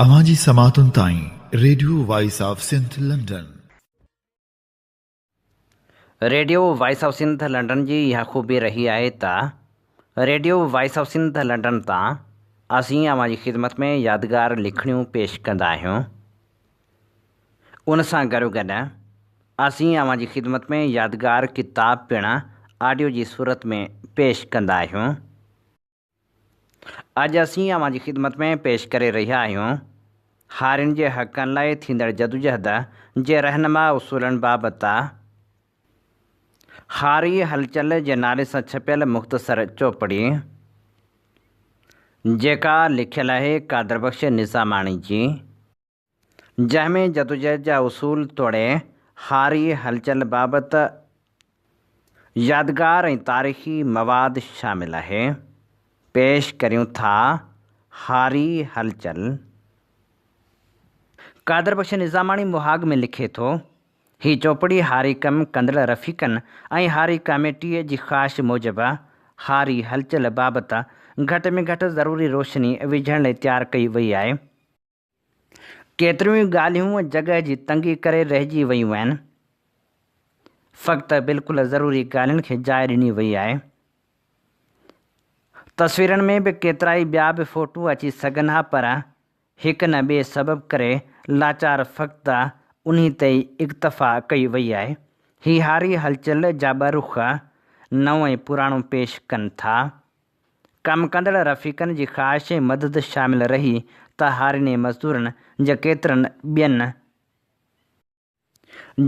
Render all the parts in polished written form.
اوهان جي سماعتن تائين radio voice of Sindh London. Radio voice of Sindh London جي اها خوبي رهي آهي ته radio voice of Sindh London تان اسين اوهان جي خدمت ۾ يادگار لکڻيون پيش ڪندا آهيون. ان سان گڏوگڏ اسين اوهان جي خدمت ۾ يادگار ڪتاب پڻ آڊيو جي صورت ۾ پيش ڪندا آهيون. اڄ اسين اوهان جي خدمت ۾ پيش ڪري رهيا آهيون هارين جي حقن لاء ٿيندڙ جدوجهد جي رهنما اصولن بابت هاري هلچل جي نالي سان ڇپيل مختصر چوپڙي، جيڪا لکيل آهي قادر بخش نظاماڻي جي. جنهن ۾ جدوجهد جا اصول توڙي هاري هلچل بابت يادگار ۽ تاريخي مواد شامل آهي. پيش ڪريون ٿا هاري هلچل. قادر بخش نظاماڻي مهاڳ ۾ لکي ٿو، هي چوپڙي هاري ڪم ڪندڙ رفيقن ۽ هاري ڪاميٽيء جي خواهش موجب هاري هلچل بابت گهٽ ۾ گهٽ ضروري روشني وجهڻ لئي تيار ڪئي وئي آهي. ڪيتريون ئي ڳالهيون جڳهه جي تنگي ڪري رهجي ويون آهن. فقط بلڪل ضروري ڳالهين کي جاء ڏني وئي آهي. تصويرن ۾ به ڪيترائي ٻيا به فوٽو اچي سگهن ها پر هڪ نه ٻئي سبب ڪري لاچار فقط انهي تي ئي اڪتفا ڪئي وئي آهي. هي هاري هلچل جا ٻه رخ، نئون ۽ پراڻو پيش ڪن ٿا. ڪم ڪندڙ رفيقن جي خواهش ۽ مدد شامل رهي ته هارين ۽ مزدورن جي ڪيترن ٻين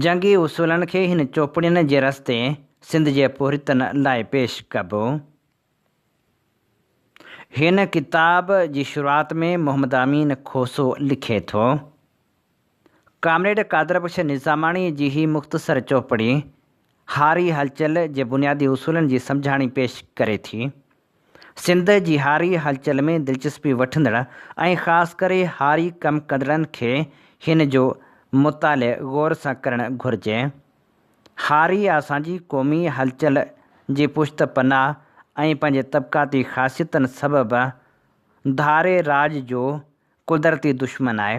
جنگي اصولن کي هن چوپڙين جي رستي سنڌ جي پورهيتن لاء پيش ڪبو. هن ڪتاب جي شروعات ۾ محمد امين کوسو لکي ٿو. ڪامريڊ قادر بخش نظاماڻيء جي هي مختصر چوپڙي هاري هلچل جي بنيادي اصولن جي سمجهاڻي پيش ڪري ٿي. سنڌ جي هاري هلچل ۾ دلچسپي وٺندڙ ۽ خاص ڪري هاري ڪم ڪندڙن کي هن جو مطالع غور سان ڪرڻ گهرجي. هاري اسان جي قومي هلچل جي پشت پناهه ۽ پنهنجي طبقاتي خاصيتن سبب ڌاري راڄ جو قدرتي دشمن آهي.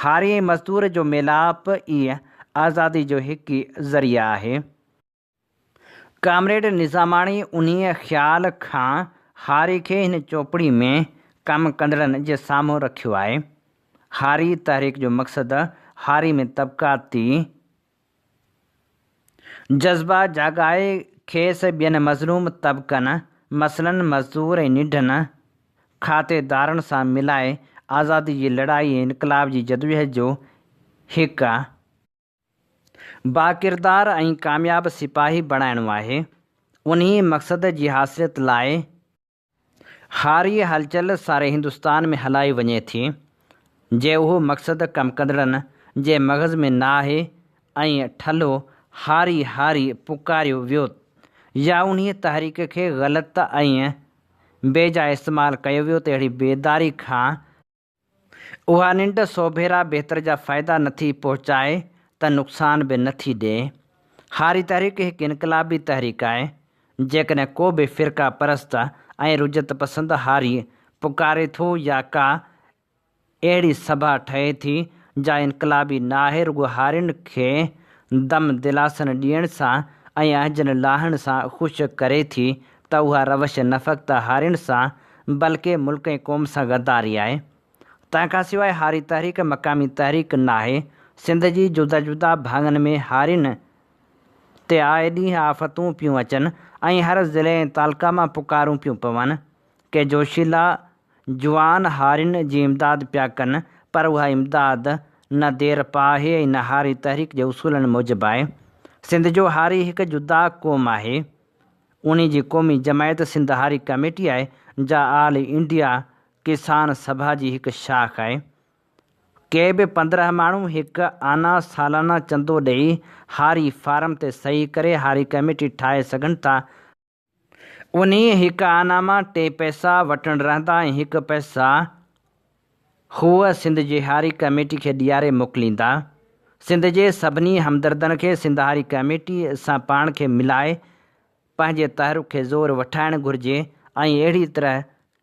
هاري ۽ مزدور جو ميلاپ ئي آزادي جو هڪ ئي ذريعو آهي. ڪامريڊ نظاماڻي انهيء خيال کان هاري کي هن چوپڙي ۾ ڪم ڪندڙن جي سامهون رکيو آهي. هاري تحريڪ جو مقصد هاري ۾ طبقاتي جذبا جاڳائي کيس ٻين مظلوم طبقن مثلاً مزدور ۽ ننڍن کاتيدارن سان ملائي آزادي جي لڙائي ۽ انقلاب جي جدوجهد جو هڪ باڪردار ۽ ڪامياب سپاهي بڻائڻو آهي. انهيء مقصد جي حاصليت لاء هاري هلچل ساري هندستان ۾ هلائي وڃي ٿي. جي اهو مقصد ڪم ڪندڙن جي مغز ۾ نه آهي ۽ ٺلهو هاري هاري پڪاريو ويو يا انهيء تحريڪ کي غلط ۽ بي جا استعمال ڪيو ويو ته اهڙي بيداري کان اها ننڊ سوڀيرا بهتر جا فائدا نٿي پهچائي ته نقصان به نٿي ڏئي. هاري تحريڪ هڪ انقلابي تحريڪ آهي. جيڪڏهن ڪو به فرقه پرست ۽ رجعت پسند هاري پڪاري ٿو يا ڪا اهڙي سڀا ٺهي ٿي جا انقلابي ناهي رڳو هارين کي دم دلاسن ڏيڻ سان ۽ اهنجن لاهڻ سان خوش ڪري ٿي ته اها روش نه فقط هارين سان بلڪه ملڪ ۽ قوم سان غداري آهي. تنهن کان سواء هاري تحريڪ مقامي تحريڪ ناهي. سنڌ جي جدا جدا ڀاڱن ۾ هارين تي آئي ڏينهن آفتون پيون اچن ۽ هر ضلعي ۽ تعلقه مان پڪارون پيون پون. ڪي جوشيلا جوان هارين جي امداد پيا ڪن پر اها امداد نه دير پا آهي ۽ نه هاري تحريڪ جي اصولن موجب آهي. سنڌ جو هاري هڪ جدا قوم آهي. انهي جي قومي جماعت سنڌ هاري ڪميٽي آهي، جا آل انڊيا ڪسان سڀا جي هڪ شاخ آهي. ڪي به 15 ماڻهو هڪ آنا سالانه چندو ڏئي هاري فارم تي صحيح ڪري هاري ڪميٽي ٺاهي سگهن ٿا. انهي هڪ آنا مان ٽي پئسا وٽن رهندا ۽ هڪ پئسا هو سنڌ جي هاري ڪميٽي کي ڏياري موڪليندا. سنڌ جي سڀني همدردن کي سنڌ هاري ڪميٽي سان پاڻ کي ملائي پنهنجي تحرڪ کي زور وٺائڻ گهرجي ۽ اهڙي طرح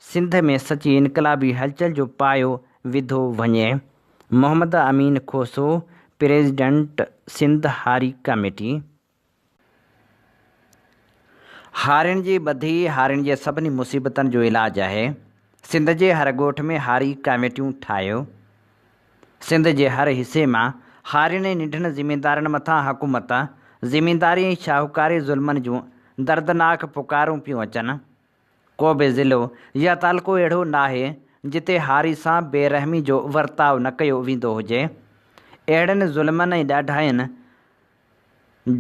سنڌ ۾ سچي انقلابي هلچل جو پايو وڌو وڃي. محمد امين کوسو، پريزيڊنٽ سنڌ هاري ڪميٽي. هارين جي ٻڌي هارين جي سڀني مصيبتن جو علاج آهي. سنڌ جي هر ڳوٺ ۾ هاري ڪاميٽيون ٺاهيو. سنڌ جي هر حصي مان هارين ۽ ننڍن زميندارن مٿان حڪومت، زمينداري ۽ شاهوڪاري ظلمن جون دردناڪ پڪارون پيون اچن. ڪو به ضلعو يا تعلقو اهڙو ناهي جتي هاري سان بي رحمي جو ورتاء نه ڪيو ويندو هجي. اهڙن ظلمن ۽ ڏاڍاين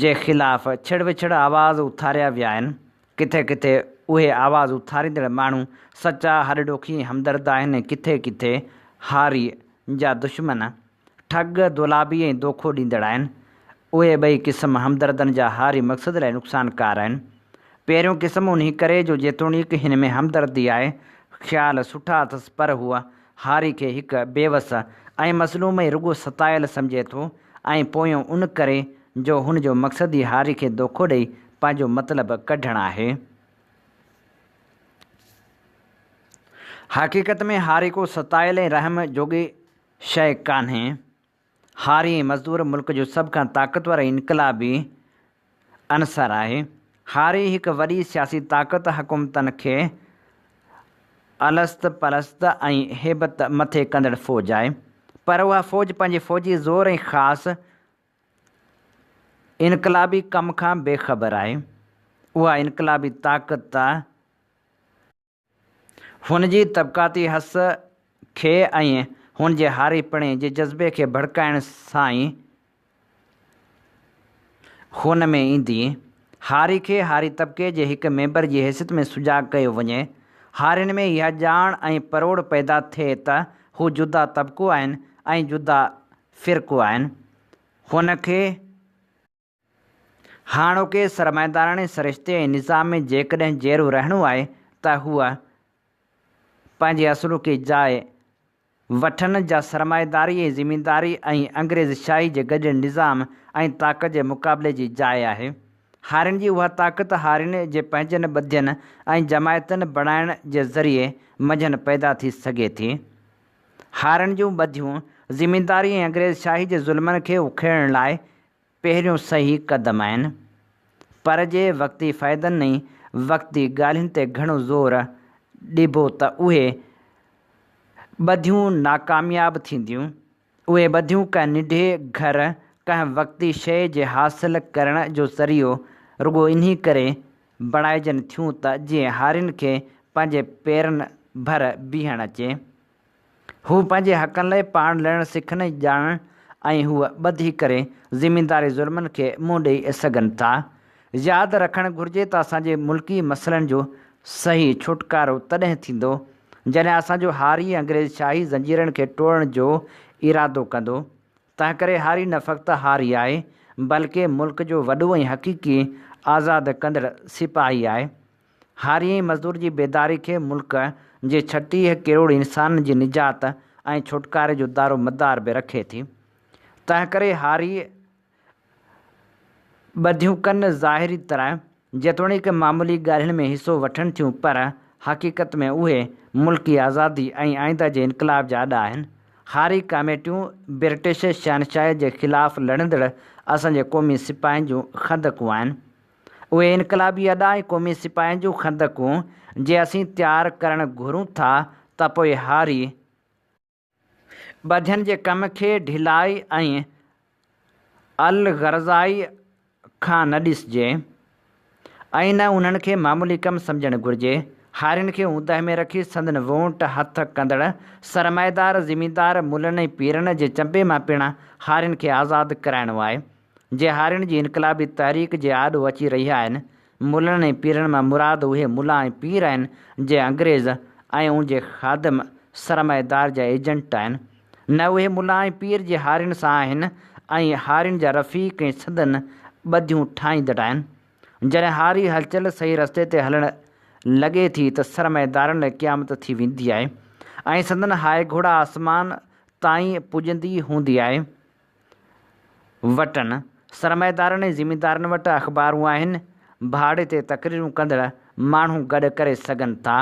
جي خلاف ڇڙ وڇڙ آواز اٿاريا ويا آهن. ڪٿي ڪٿي اهي آواز اٿاريندڙ ماڻهو سچا، هڏڏوکي ۽ همدرد آهن ۽ ڪٿي ڪٿي هاري جا دشمن، ٺڳ، دولابي ۽ دوکو ڏيندڙ آهن. اهي ٻئي قسم همدردن جا هاري مقصد لاء نقصانڪار آهن. پهريون قسم انهي ڪري جو جيتوڻيڪ هن ۾ همدردي آهي، خيال سٺا اٿس پر هو هاري کي هڪ بيوس ۽ مظلوم ۽ رڳو ستايل سمجهي ٿو ۽ پويون ان ڪري جو هن جو مقصد ئي هاري کي دوکو ڏئي پنهنجو مطلب ڪڍڻ آهي. حقيقت ۾ هاري ڪو ستايل ۽ رحم جوڳي شيء ڪانهي. هاري ۽ مزدور ملڪ جو سڀ کان طاقتور ۽ انقلابي عنصر آهي. هاري هڪ وڏي سياسي طاقت حڪومتن کي الست پلست ۽ هيبت مٿي ڪندڙ فوج آهي. پر اها فوج پنهنجي فوجي زور ۽ خاص انقلابي ڪم کان بي خبر آهي. اها انقلابي طاقت هن جي طبقاتي حس کي ۽ هن جي هاري پڻي جي جذبي کي ڀڙڪائڻ سان ئي هن ۾ ايندي. هاري کي هاري طبقي جي هڪ ميمبر جي حيثيت ۾ سجاڳ ڪيو وڃي. هارين ۾ اها ڄاڻ ۽ پروڙ پيدا ٿئي ته هو جدا طبقو آهن ۽ جدا فرقو آهن. هن کي. هاڻوڪي سرمائيداراڻي سرشتي ۽ نظام ۾ جيڪڏهن جيئرو رهڻو آهي ته هو پنهنجي اصلوڪي جاء وٺن جا سرمائيداري ۽ زمينداري ۽ انگريز شاهي جي گڏيل نظام ۽ طاقت جي مقابلي جي جاء آهي. هارين جي اها طاقت هارين جي پنهنجن ٻڌين ۽ جماعتن بڻائڻ جي ذريعي منجهن پيدا ٿي سگهي ٿي. هارين جون ٻڌيون زمينداري ۽ انگريز شاهي جي ظلمن کي اکيڙڻ لاء پهريون صحيح قدم آهن، پر جي وقتي فائدن ۽ وقتي ڳالهين تي گهڻو زور ڏبو ته اهي ٻڌيون ناڪامياب ٿينديون. اهي ٻڌيون ڪنهن ننڍي گهر، ڪنهن وقتي شيء جي حاصل ڪرڻ جو ذريعو رڳو انهي ڪري بڻائجن ٿيون ته جيئن هارين کي پنهنجي پيرن ڀر بيهڻ اچي. هو پنهنجي حقن لاء پاڻ لڙڻ سکن ۽ ڄاڻن ۽ هو ٻڌي ڪري زمينداري ظلمن کي منهن ڏئي سگهن ٿا. ياد رکڻ گهرجي ته اسان جي ملڪي مسئلن جو صحيح ڇوٽڪارو تڏهن ٿيندو، جڏهن اسان جو هاري انگريز شاهي زنجيرن کي ٽوڙڻ جو ارادو ڪندو. تنهنڪري هاري نه فقط هاري آهي، بلڪه ملڪ جو وڏو ۽ حقيقي آزاد ڪندڙ سپاهي آهي. هاري ۽ مزدور جي بيداري کي ملڪ جي 36 ڪروڙ انسانن جي نجات ۽ ڇوٽڪاري جو دارو مدار به رکي ٿي. تنهنڪري هاري ٻڌيون ڪن ظاهري طرح جيتوڻيڪ معمولي ڳالهين ۾ حصو وٺن ٿيون پر حقيقت ۾ اهي ملڪي آزادي ۽ آئنده جي انقلاب جا اڏا آهن. هاري ڪاميٽيون برٽش شهنشاهيت جي خلاف لڙندڙ اسان جي قومي سپاهين جون خندقون آهن. اهي انقلابي اڏا ۽ قومي سپاهين جون خندقون جي اسين تيار ڪرڻ گهرون ٿا ته پوء هاري ٻڌين جي ڪم کي ڍلائي ۽ الغرضائي کان نه ڏسجي ۽ نه انهن کي معمولي ڪم سمجهڻ گهرجي. هارين کي اوندهه ۾ رکي سندن وونٽ هٿ ڪندڙ سرمائيدار، زميندار، ملن ۽ پيرن جي چنبي مان پڻ هارين کي آزاد ڪرائڻو آهي. جي هارين جي انقلابي تحريڪ جي آڏو اچي رهيا آهن. ملن ۽ پيرن مان مراد اهي ملا ۽ پير آهن جي انگريز ۽ ان جي خادم سرمائيدار جا ايجنٽ آهن. نه اهي ملا ۽ پير جي هارين سان آهن ۽ هارين جا رفيق ۽ سندن ٻڌيون ٺاهيندڙ آهن. جڏهن هاري هلچل صحيح رستي تي هلڻ لڳي ٿي ته سرمائيدارن لاء قيامت ٿي ويندي آهي ۽ سندن هاء گهوڙا آسمان تائين پڄندي هوندي آهي. وٽن سرمائيدارن ۽ زميندارن وٽ اخبارون آهن، ڀاڙي تي تقريرون ڪندڙ ماڻهو گڏ ڪري سگهن ٿا،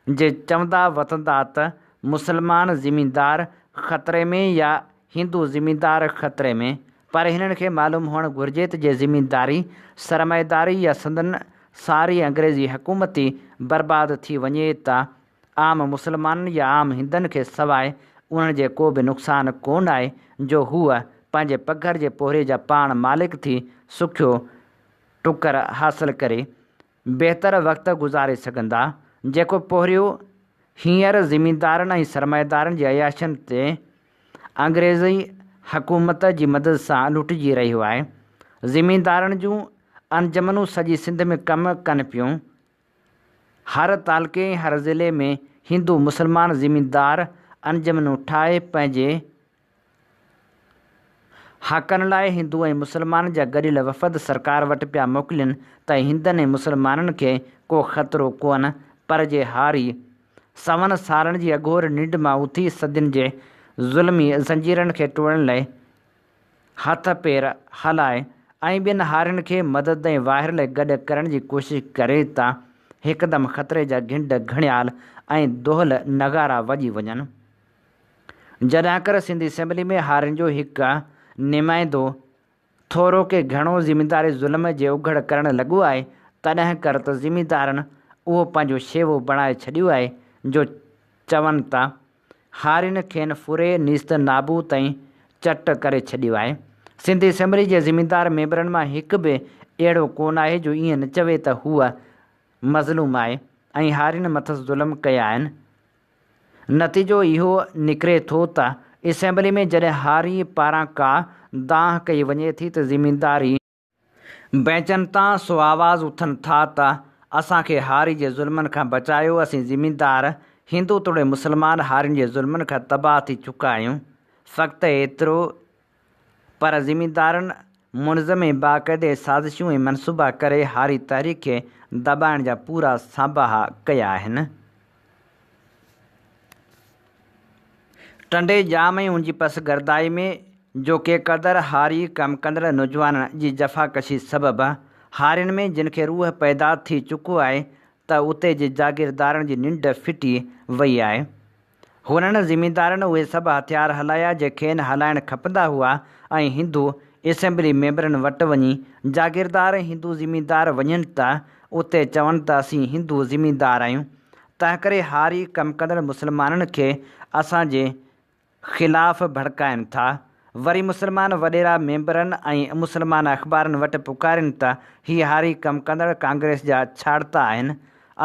جي چوندا وتندا ته مسلمان زميندار خطري ۾ يا هندو زميندار خطري ۾، پر هنن کي معلوم هئڻ گهرجي ته جي زمينداري، سرمائيداري يا سندن ساري انگريزي حڪومت ئي برباد ٿي وڃي ته عام مسلمانن يا عام هندن کي سواء انهن جي ڪو به نقصان ڪونه آهي جو هو پنهنجي پگهر جي پورهيي جا پاڻ مالڪ ٿي سکيو ٽڪر حاصل ڪري بهتر وقت گذاري سگهندا جيڪو پورهيو هينئر زميندارن ۽ سرمائيدارن جي عياشين تي انگريزي حڪومت جي مدد سان لٽجي رهيو آهي. زميندارن جون انجمنون سڄي سنڌ ۾ ڪم ڪن پيون. هر تعلقي ۽ هر ضلعي ۾ هندو مسلمان زميندار انجمنون ٺاهي پنهنجي حقن لاء هندو ۽ مسلمانن جا گڏيل وفد سرڪار وٽ پيا موڪلين ته هندن ۽ مسلمانن کي ڪو خطرو ڪونه پر جي هاري سون سالن جي اگهور ننڊ مان اٿي صدين جي ظلمي زنجيرن کي ٽوڙڻ لئه هٿ پير هلائي ۽ ٻين هارين کي مدد ۽ واهر لئه گڏ ڪرڻ جي ڪوشش ڪري ته هڪدم خطري جا گهنڊ گهڙيال ۽ دهل نغارا وڄي وڃن. جڏهانڪر سنڌ اسيمبلي ۾ هارين جو هڪ نمائندو ٿورو ڪي گهڻو زمينداري ظلم جي اگهڙ ڪرڻ لڳو آهي، تڏهن ڪر ته زميندارن اهو پنهنجو شيوو بڻائي ڇڏيو آهي جو چون ته هارين کين ڦري نيست نابود ۽ چٽ ڪري ڇڏيو آهي. سنڌ اسيمبلي جي زميندار ميمبرن مان هڪ به اهڙو ڪونه آهي جو ائين نه چوي ته هو مظلوم آهي ۽ هارين مٿس ظلم ڪيا آهن. نتيجو اهو نڪري ٿو ته اسيمبلي ۾ جڏهن هاري پاران ڪا دانهن ڪئي وڃي ٿي ته زمينداري. بينچن تان سو آواز اٿن ٿا ته اسان کي هاري جي ظلمن کان بچايو، اسين زميندار، هندو توڙي مسلمان هارين جي ظلمن کان تباهه ٿي چڪا آهيون. فقط ايترو پر زميندارن منظم ۽ باقاعدي سازشون ۽ منصوبا ڪري هاري تحريڪ کي دٻائڻ جا پورا سانباها ڪيا آهن. ٽنڊي ڄام ۽ ان جي پسگردائي ۾ جو ڪي قدر هاري ڪم ڪندڙ نوجوانن جي جفاڪشي سبب هارين ۾ جن کي روح پيدا ٿي چڪو آهي ته اتي جي جاگيردارن جي ننڊ ڦٽي وئي آهي. هنن زميندارن اهي سڀ هٿيار هلايا جي کين هلائڻ کپندا هئا ۽ هندو اسيمبلي ميمبرن وٽ وڃي جاگيردار ۽ هندو زميندار وڃن ته اتي چون ته اسين هندو زميندار آهيون تنهنڪري هاري ڪم ڪندڙ مسلمانن کي اسان جي خلاف ڀڙڪائين ٿا. وري مسلمان وڏيرا ميمبرن ۽ مسلمان اخبارن وٽ پڪارين ته هي هاري ڪم ڪندڙ ڪانگريس جا ڇاڙتا آهن،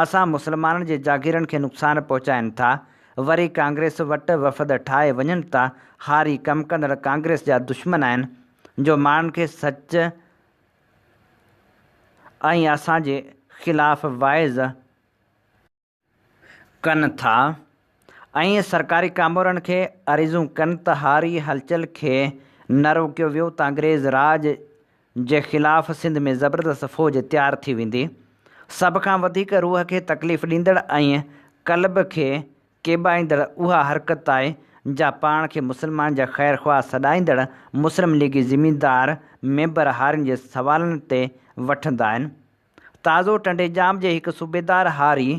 اسان مسلمانن جي جاگيرن کي نقصان پهچائين ٿا. وري ڪانگريس وٽ وفد ٺاهي وڃن ته هاري ڪم ڪندڙ ڪانگريس جا دشمن آهن، جو ماڻهن کي سچ ۽ اسان جي خلاف واعظ ڪن ٿا ۽ سرڪاري ڪامورن کي عريضون ڪن ته هاري هلچل کي نه روڪيو ويو ته انگريز راڄ جي خلاف سنڌ ۾ زبردست فوج تيار ٿي ويندي. سڀ کان وڌيڪ روح کي تڪليف ڏيندڙ ۽ قلب کي ڪيٻائيندڙ اها حرڪت آهي جا پاڻ کي مسلمان جا خيرخواهه سڏائيندڙ مسلم ليگي زميندار ميمبر هارين جي سوالن تي وٺندا آهن. تازو ٽنڊي ڄام جي هڪ صوبيدار هاري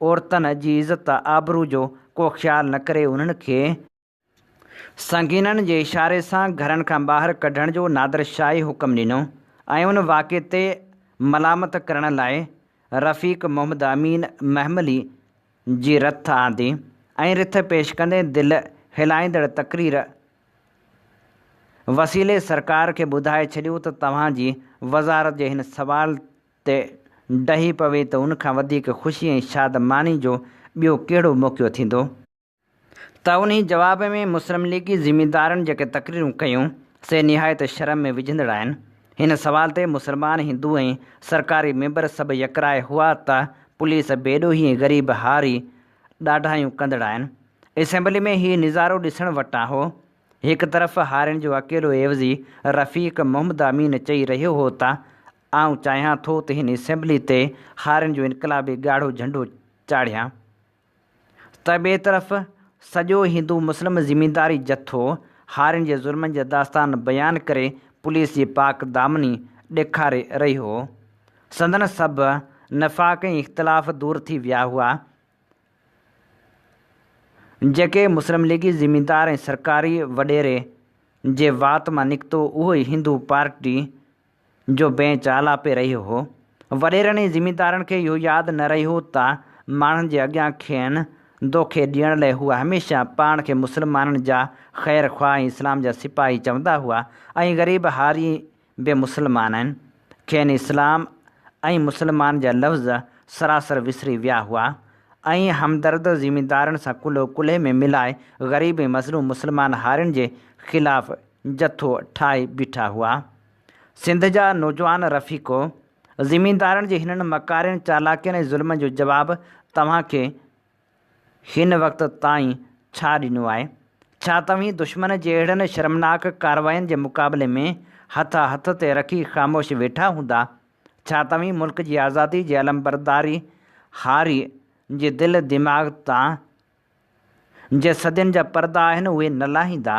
عورتن جي عزت آبرو جو ڪو خيال نه ڪري انهن کي سنگينن جي اشاري سان گهرن کان ٻاهر ڪڍڻ جو نادر شاهي حڪم ڏنو ۽ ان واقعي تي ملامت ڪرڻ لاء رفيق محمد امين مهملي جي رٿ آندي ۽ رٿ پيش ڪندي دل هلائيندڙ تقرير وسيلي سرڪار کي ٻڌائي ڇڏيو ته توهان جي وزارت جي هن سوال تي ڊهي پوي ته ان کان وڌيڪ خوشي ۽ شادماني جو ٻيو ڪهڙو موقعو ٿيندو؟ ته انهي جواب ۾ مسلم ليگي زميندارن جيڪي تقريرون ڪيون، سي نهايت شرم ۾ وجهندڙ آهن. هن سوال تي مسلمان، هندو ۽ سرڪاري ميمبر سڀ يڪراء هئا ته پوليس بيڏوهي ۽ غريب هاري ڏاڍايون ڪندڙ آهن. اسيمبلي ۾ هي نظارو ڏسڻ وٽان هو. هڪ طرف هارين جو اڪيلو عيوضي رفيق محمد امين چئي رهيو هو ته آئون چاهيان ٿو ته هن اسيمبلي تي هارين جو انقلابي ڳاڙهو جهنڊو چاڙهيان ته ٻئي طرف سڄو هندو مسلم زمينداري جٿو هارين جي ظلمن جا داستان بيان ڪري پوليس جي پاڪ دامني ڏيکاري رهيو هو. سندن سڀ نفاق ۽ اختلاف دور ٿي ويا هئا. جيڪي مسلم ليگي زميندار ۽ سرڪاري وڏيري جي وات مان نڪتو اهو ئي هندو پارٽي جو بينچ آلاپي رهيو هو. وڏيرن ۽ زميندارن کي اهو ياد نه رهيو ته ماڻهن جي اڳيان کين دوکي ڏيڻ لئه هو هميشه پاڻ کي مسلمانن جا خير خواهه ۽ اسلام جا سپاهي چوندا هئا ۽ غريب هاري به مسلمان آهن. کين اسلام ۽ مسلمان جا لفظ سراسر وسري ويا هئا ۽ همدرد زميندارن سان ڪلهو ڪلهي ۾ ملائي غريب ۽ مظلوم مسلمان هارين جي خلاف جٿو ٺاهي بيٺا هئا. سنڌ جا نوجوان رفيقو! زميندارن جي هنن مڪارين، چالاڪين ۽ ظلمن جو جواب توهان کي هن وقت تائين ڇا ڏنو آهي؟ ڇا توهين دشمن جي اهڙن شرمناڪ ڪاررواين جي مقابلي ۾ هٿ هٿ تي رکي خاموش ويٺا هوندا؟ ڇا توهين ملڪ جي آزادي جي علمبرداري هاري جي دل دماغ تان جي صدين جا پردا آهن اهي نه لاهيندا؟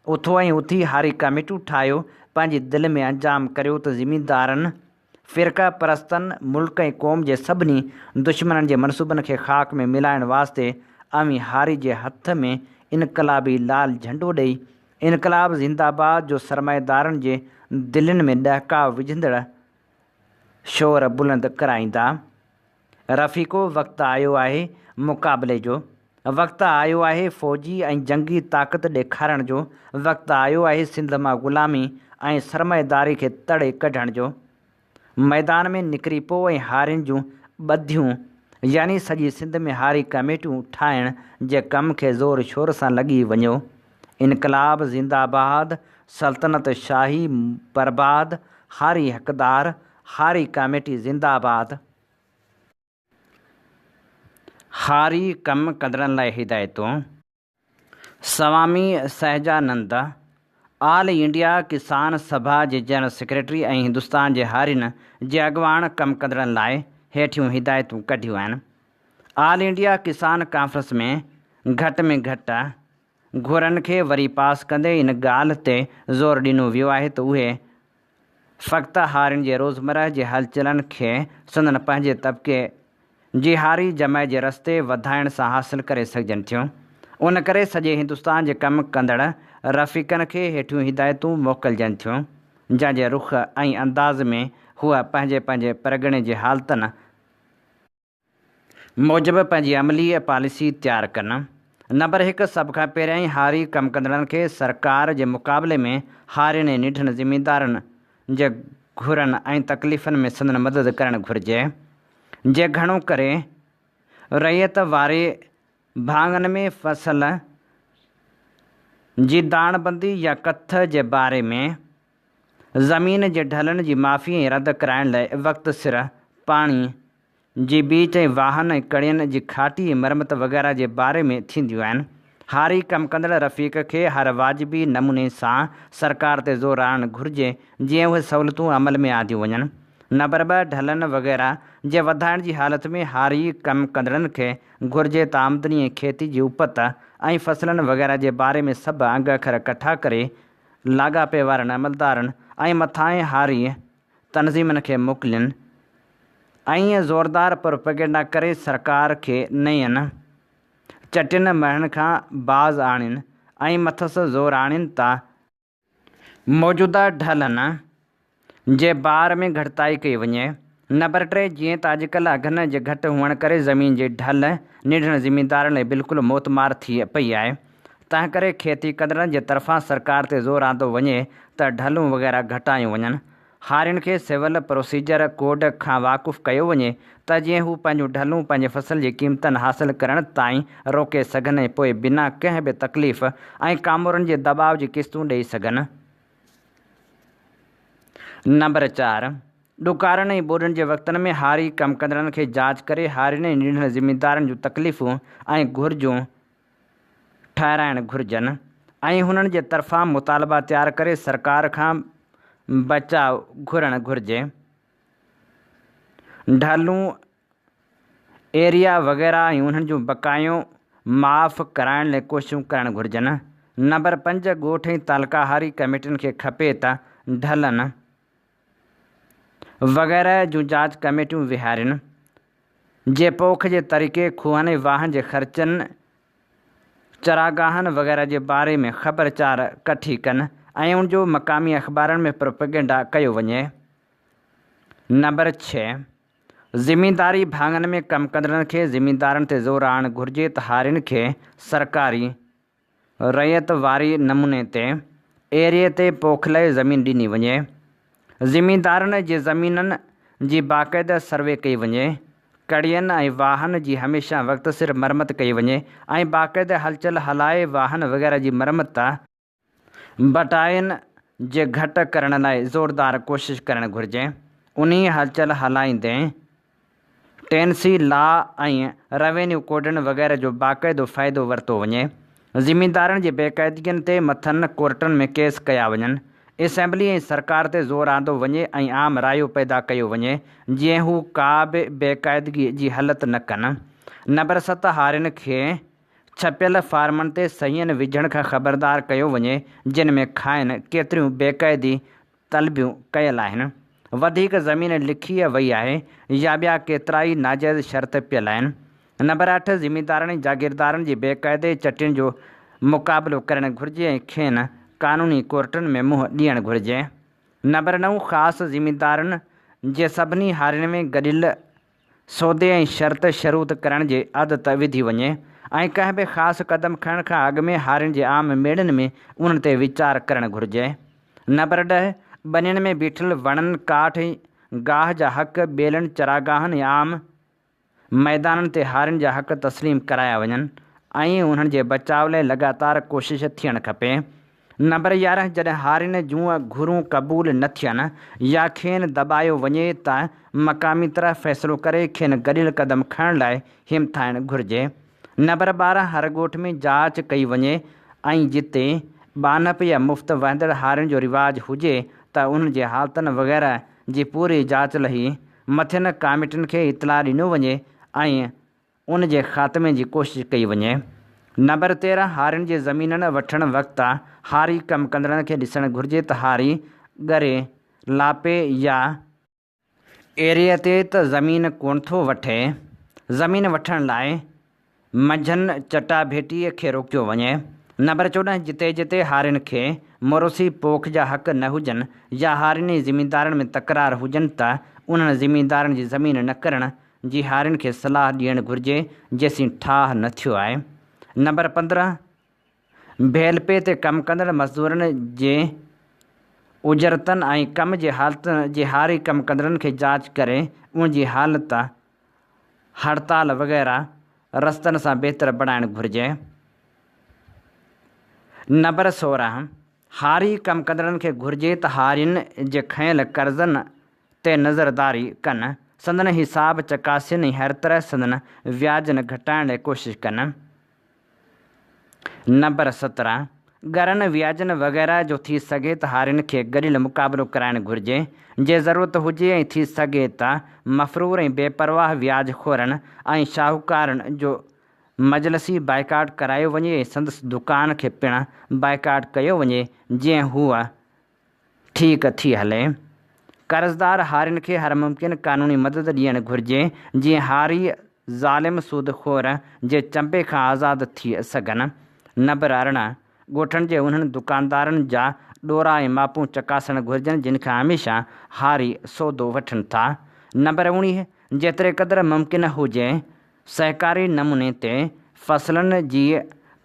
اٿو ۽ اٿي هاري ڪميٽيون ٺاهيو، پنهنجي دل ۾ انجام ڪريو ته زميندارن، فرقه پرستن، ملڪ ۽ قوم جي سڀني دشمنن جي منصوبن کي خاڪ ۾ ملائڻ واسطي اوهين هاري جي هٿ ۾ انقلابي لال جهنڊو ڏئي، انقلاب زنده باد جو سرمائيدارن جي دلين ۾ ڏهڪاء وجهندڙ شور بلند ڪرائيندا. رفيقو وقت آيو آهي مقابلي جو، وقت آيو آهي فوجي ۽ جنگي طاقت ڏيکارڻ جو، وقت آيو آهي سنڌ مان غلامي ۽ سرمائيداري کي تڙي ڪڍڻ جو. ميدان ۾ نڪري پو ۽ هارين جون ٻڌيون يعني سڄي سنڌ ۾ هاري ڪميٽيون ٺاهڻ جي ڪم کي زور شور سان لڳي وڃو. انقلاب زنده باد، سلطنت شاهي برباد، هاري حقدار، هاري ڪاميٽي زنده آباد. هاري ڪم ڪندڙن لاء هدايتون. سوامي سهجانند، آل انڊيا ڪسان سڀا جي جنرل سيڪريٽري ۽ هندستان جي هارين جي اڳواڻ ڪم ڪندڙن لاء هيٺيون هدايتون ڪڍيون آهن. آل انڊيا ڪسان ڪانفرنس ۾ گهٽ ۾ گهٽ گهرن کي وري پاس ڪندي ان ڳالهه تي زور ڏنو ويو آهي ته اهي فقط هارين جي روزمرهه جي هلچلن کي سندن پنهنجي طبقي جي هاري جمعي جي رستي وڌائڻ سان حاصل ڪري سگهجن ٿيون. ان ڪري سڄي هندستان جي ڪم ڪندڙ رفيقن کي هيٺيون هدايتون موڪلجن ٿيون، جنهن جي رخ ۽ انداز ۾ هو پنهنجي پنهنجي پرڳڻي جي حالتن موجب پنهنجي عملي پاليسي تيار ڪن. نمبر هڪ، سڀ کان پهريائين هاري ڪم ڪندڙن کي سرڪار جي مقابلي ۾ هارين ۽ ننڍن زميندارن جي گهرن ۽ تڪليفن ۾ سندن مدد ڪرڻ گهرجي، جي گهڻو ڪري رعيت واري ڀاڱن ۾ فصل جي داڻبندي يا ڪٿ جي باري ۾، زمين جي ڍلن جي معافي ۽ رد ڪرائڻ لاء وقت سر پاڻي جي بيچ ۽ واهن ۽ ڪڙين جي کاٽي ۽ مرمت وغيره جي باري ۾ ٿينديون آهن. هاري ڪم ڪندڙ رفيق کي هر واجبي نموني سان سرڪار تي زور آڻڻ گهرجي جيئن اهي سهولتون عمل ۾ آنديون وڃن. نمبر 2 ڍلن وغيره جي وڌائڻ جي حالت ۾ هاري ڪم ڪندڙن کي گهرجي ته آمدني ۽ کيتي جي اپت ۽ فصلن وغيره جي باري ۾ سڀ انگ اکر ڪٺا ڪري لاڳاپي وارن عملدارن ۽ مٿانهين هاري تنظيمن کي موڪلين ۽ زوردار پروپيگنڊا ڪري سرڪار کي نين چٽين مڙهڻ کان باز آڻين ۽ مٿس زور آڻين ته موجوده ڍلن جي بار ۾ گهٽتائي ڪئي وڃي. نمبر 3 جيئن ته اڄڪلهه اگهن جي گهٽ هئڻ ڪري زمين جي ڍل ننڍن زميندارن لاء بلڪل موتمار ٿي پئي آهي تنهنڪري کيتي ڪندڙن جي طرفان سرڪار تي زور آندو وڃي ته ڍلون وغيره گهٽايون وڃن. هارين کي سول پروسيجر ڪوڊ کان واقف ڪيو وڃي ته جيئن هو پنهنجون ڍلون پنهنجي فصل جي قيمتن حاصل ڪرڻ تائين روڪي سگهن ۽ پوء بنا ڪنهن به تڪليف ۽ ڪامورن جي دٻاء جي قسطون ڏئي سگهن. نمبر 4، ڏڪارن ۽ ٻوڏن جي وقتن ۾ هاري ڪم ڪندڙن کي جاچ ڪري هارين ۽ ننڍن زميندارن جون تڪليفون ۽ گهرجون ٺهرائڻ گهرجن ۽ هنن جي طرفان مطالبا تيار ڪري سرڪار کان بچاء گهرڻ گهرجي. ڍلون، ايريا وغيره ۽ انهن جون بقايون معاف ڪرائڻ لاء ڪوششون ڪرڻ گهرجن. نمبر 5 ڳوٺ ۽ تعلقا هاري ڪميٽين کي کپي ته ڍلن وغيره جون جاچ ڪميٽيون ويهارين. جي پوک جي طريقي، کوهن ۽ واهن جي خرچن چراگاهن وغيره جي باري ۾ خبر چار ڪٺي ڪن ۽ ان جو مقامي اخبارن ۾ پروپيگنڊا ڪيو وڃي. نمبر ڇهه. زمينداري ڀاڱن ۾ ڪم ڪندڙن کي زميندارن تي زور آڻڻ گهرجي ته هارين کي سرڪاري رعيت واري نموني تي ايريي تي پوک لئه زمين ڏني وڃي. زميندارن جي زمينن جي باقاعده سروي ڪئي وڃي. ڪڙين ۽ واهن جي هميشه وقت سر مرمت ڪئي وڃي ۽ باقاعده هلچل هلائي واهن وغيره جي مرمت، بٽائين جي گهٽ ڪرڻ لاء زوردار ڪوشش ڪرڻ گهرجي. انهيء هلچل هلائيندي ٽينسي لا ۽ روينيو ڪوڊن وغيره جو باقاعدو فائدو ورتو وڃي. زميندارن جي بيقاعدگين تي مٿن ڪورٽن ۾ ڪيس ڪيا وڃن. اسيمبلي ۽ سرڪار تي زور آندو وڃي ۽ عام رايو پيدا ڪيو وڃي جيئن هو ڪا به بيقاعدگي جي هلت نه ڪن. نمبر 7 هارين کي ڇپيل فارمن تي صحيحن وجهڻ کان خبردار ڪيو وڃي جن ۾ کانئن ڪيتريون بيقاعدي طلبيون ڪيل آهن، وڌيڪ زمين لکي وئي آهي يا ٻيا ڪيترائي ناجائز شرط پيل آهن. نمبر 8 زميندارن ۽ جاگيردارن جي بيقاعدي چٽين جو مقابلو ڪرڻ گهرجي ۽ کين قانوني ڪورٽن ۾ منهن ڏيڻ گهرجي. نمبر 9 خاص زميندارن جي سڀني هارين ۾ گڏيل سودي ۽ شرط شروط ڪرڻ جي عادت وڌي وڃي ۽ ڪنهن به خاص قدم کڻڻ کان اڳ ۾ هارين جي عام ميڙن ۾ انهن تي ويچار ڪرڻ گهرجي. نمبر 10، ٻنين ۾ بيٺل وڻن، ڪاٺ ۽ گاهه جا حق، ٻيلن، چراگاهن ۽ عام ميدانن تي هارين جا حق تسليم ڪرايا وڃن ۽ انهن جي بچاء لاء لڳاتار ڪوشش ٿيڻ کپي. نمبر 11 جڏهن هارين جون گهرون قبول نه ٿين يا کين دٻايو وڃي ته مقامي طرح فيصلو ڪري کين گڏيل قدم کڻڻ لاء همٿائڻ گهرجي. نمبر 12 هر ڳوٺ ۾ جاچ ڪئي وڃي ۽ جتي ٻانهپ يا مفت وهندڙ هارين جو رواج هجي ته انهن جي حالتن وغيره جي پوري جاچ لهي مٿين ڪاميٽين کي اطلاع ڏنو وڃي ۽ ان جي خاتمي جي ڪوشش ڪئي وڃي. نمبر 13 هارين جي زمينن وٺڻ وقت هاري ڪم ڪندڙن کي ڏسڻ گهرجي ته هاري ڳري لاپي يا ايريي تي ته زمين ڪونه ٿو وٺي، زمين وٺڻ لاء منجهن چٽاڀيٽيء کي روڪيو وڃي. نمبر 14 جتي جتي هارين کي موروثي پوک جا حق نه هجن يا هارين ۽ زميندارن ۾ تڪرار هجن ته انهن زميندارن جي زمين نه ڪرڻ جي هارين کي صلاح ڏيڻ گهرجي جيسين ٺاهه نه ٿيو آهي. نمبر 15 ڀيلپي تي ڪم ڪندڙ مزدورن جي اجرتن ۽ ڪم جي حالتن جي هاري ڪم ڪندڙن کي جاچ ڪري ان جي حالت هڙتال وغيره رستن سان بهتر بڻائڻ گهرجي. نمبر 16 هاري ڪم ڪندڙن کي گهرجي ته هارين جي کنيل قرضن تي نظرداري ڪن، سندن حساب چڪاسين ۽ هر طرح سندن وياجن گهٽائڻ لاء ڪوشش ڪن. نمبر 17، ڳرن وياجن وغيره جو ٿي سگهي ته هارين کي گڏيل مقابلو ڪرائڻ گهرجي، جي ضرورت هجي ۽ ٿي سگهي ته مفرور ۽ بي پرواهه وياج خورن ۽ شاهوڪارن جو مجلسي بائيڪاٽ ڪرايو وڃي ۽ سندس دڪان کي پڻ بائيڪاٽ ڪيو وڃي جيئن هوء ٺيڪ ٿي هلي. قرضدار هارين کي هر ممڪن قانوني مدد ڏيڻ گهرجي جيئن هاري ظالم سود خور جي چنبي کان آزاد ٿي سگهن. نمبر 18، ڳوٺن جي انهن دڪاندارن جا ڏورا ۽ ماپون چڪاسڻ گهرجن جن کان هميشه هاري سودو وٺن ٿا. نمبر 19، جيتري قدر ممڪن هجي سهڪاري نموني تي فصلن جي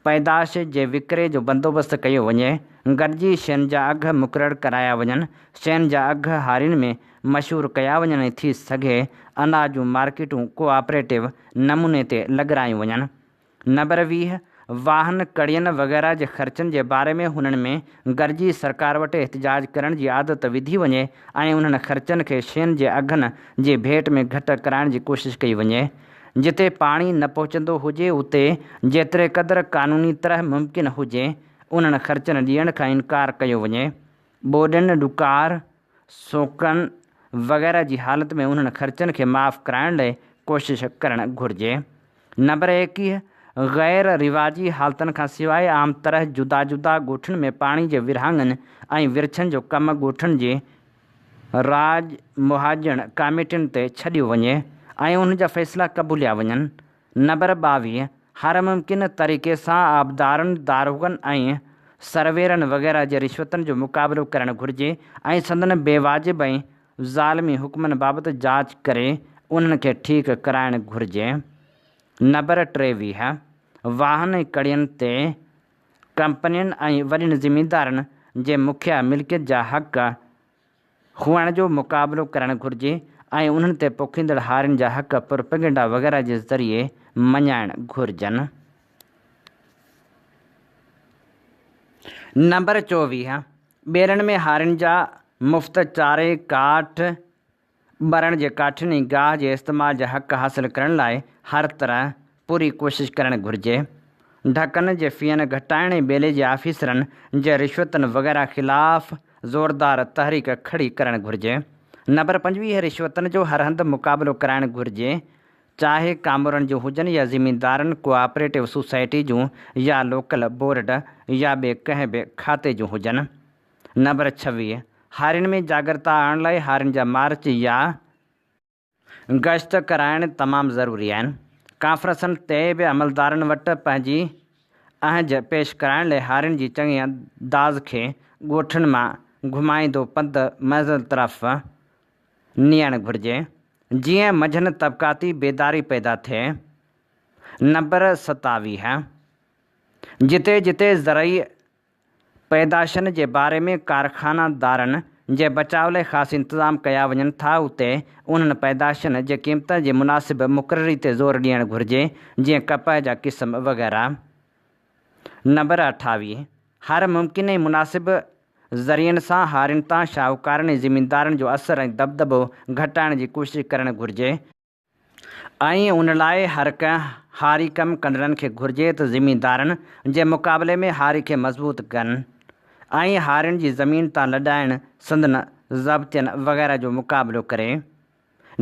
پيداش جي وڪري جو بندوبست ڪيو وڃي، گڏجي شين جا اگهه مقرر ڪرايا وڃن، شين جا اگهه هارين ۾ مشهور ڪيا وڃن ۽ ٿي سگهي اناج جون مارڪيٽون ڪوآپريٽو نموني تي لڳرايون وڃن. نمبر 20، واهن، ڪڙين وغيره جي خرچن جي باري ۾ هنن ۾ گڏجي سرڪار وٽ احتجاج ڪرڻ جي عادت وڌي وڃي ۽ انهن خرچن کي شين جي اگهن جي ڀيٽ ۾ گهٽ ڪرائڻ جي ڪوشش ڪئي وڃي. جتي پاڻي نه پهچندو هجي اتي جيتري قدر قانوني طرح ممڪن هجي انهن خرچن ڏيڻ کان انڪار ڪيو وڃي. ٻوڏن، ڏڪار، سوڪن وغيره جي حالت ۾ انهن خرچن کي معاف ڪرائڻ لئه ڪوشش ڪرڻ گهرجي. نمبر 21، غير رواجي حالتن کان سواء عام طرح جدا جدا ڳوٺن ۾ پاڻي جي ورهاڱن ۽ ورڇن جو ڪم ڳوٺن جي راڄ مهاڄڻ ڪاميٽين تي ڇڏيو وڃي ۽ انهن جا فيصلا قبوليا وڃن. نمبر 22، هر ممڪن طريقي سان آبدارن، داروغن ۽ سرويرن وغيره جي رشوتن جو مقابلو ڪرڻ گهرجي ۽ سندن بي واجب ۽ ظالمي حڪمن بابت جاچ ڪري انهن کي ٺيڪ ڪرائڻ گهرجي. نبر 23، واهن ۽ ڪڙين تي ڪمپنين ۽ وڏين زميندارن جي مکيه ملڪيت جا حق هئڻ جو مقابلو ڪرڻ گهرجي ۽ انهن تي پوکيندڙ هارين جا حق پروپيگنڊا وغيره جي ذريعي مڃائڻ گهرجن. نمبر 24، ٻيلن ۾ هارين جا مفت چاري، ڪاٺ، ٻرڻ جي ڪاٺين ۽ گاهه جي استعمال جا حق حاصل ڪرڻ لاء هر طرح پوري ڪوشش ڪرڻ گهرجي. ڍڪن جي فين گهٽائڻ ۽ ٻيلي جي آفيسرن جي رشوتن وغيره خلاف زوردار تحريڪ کڙي ڪرڻ گهرجي. نمبر 25 رشوتن جو هر هنڌ مقابلو ڪرائڻ گهرجي، چاهي ڪامورن جون هجن يا زميندارن، ڪوآپريٽو سوسائٽي جون يا لوڪل بورڊ يا ٻئي ڪنهن به کاتي جون هجن. نمبر 26، هارين ۾ جاڳرتا آڻڻ لاء هارين جا مارچ يا گشت ڪرائڻ تمام ضروري آهن. ڪانفرنسن تي به عملدارن وٽ پنهنجي اهنج پيش ڪرائڻ لاء هارين جي چڱي انداز کي ڳوٺن مان گهمائيندو پنڌ منزل طرف نيئڻ گهرجي، جيئن منجهن طبقاتي بيداري پيدا ٿئي. نمبر 27، جتي جتي زرعي پيدائشن جي باري ۾ ڪارخانه دارن جي بچاء لاء خاص انتظام ڪيا وڃن ٿا اتي انهن پيدائشن جي قيمتن جي مناسب مقرري تي زور ڏيڻ گهرجي جيئن ڪپهه جا قسم وغيره. نمبر 28. هر ممڪن ۽ مناسب ذريعن سان هارين تان شاهوڪارن ۽ زميندارن جو اثر ۽ دٻدٻو گهٽائڻ جي ڪوشش ڪرڻ گهرجي. ۽ ان لاء هر ڪنهن هاري ڪم ڪندڙن کي گهرجي ته زميندارن جي مقابلي ۾ هاري کي مضبوط ڪن ۽ هارين جي زمين تان لڏائڻ سندن ضبطين وغيره جو مقابلو ڪري.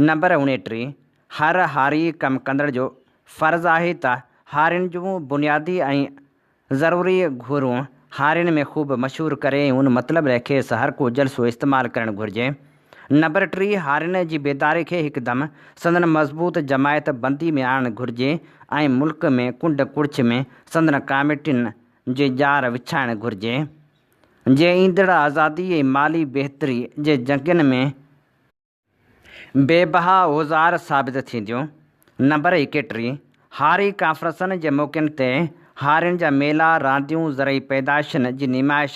نمبر 29، هر هاري ڪم ڪندڙ جو فرض آهي ته هارين جون بنيادي ۽ ضروري گهرون هارين ۾ خوب مشهور ڪري ۽ ان مطلب لاء کيس هر ڪو جلسو استعمال ڪرڻ گهرجي. نمبر 30 هارين جي بيداري کي هڪدم سندن مضبوط جماعت بندي ۾ آڻڻ گهرجي ۽ ملڪ ۾ ڪنڊ ڪڙڇ ۾ سندن ڪاميٽين جي ڄار وڇائڻ گهرجي. جي ايندڙ آزادي ۽ مالي بهتري جي جنگين ۾ بي بها اوزار ثابت ٿينديون. نمبر 31، هاري ڪانفرنسن جي موقعن تي هارين جا ميلا، رانديون، زرعي پيدائشن جي نمائش،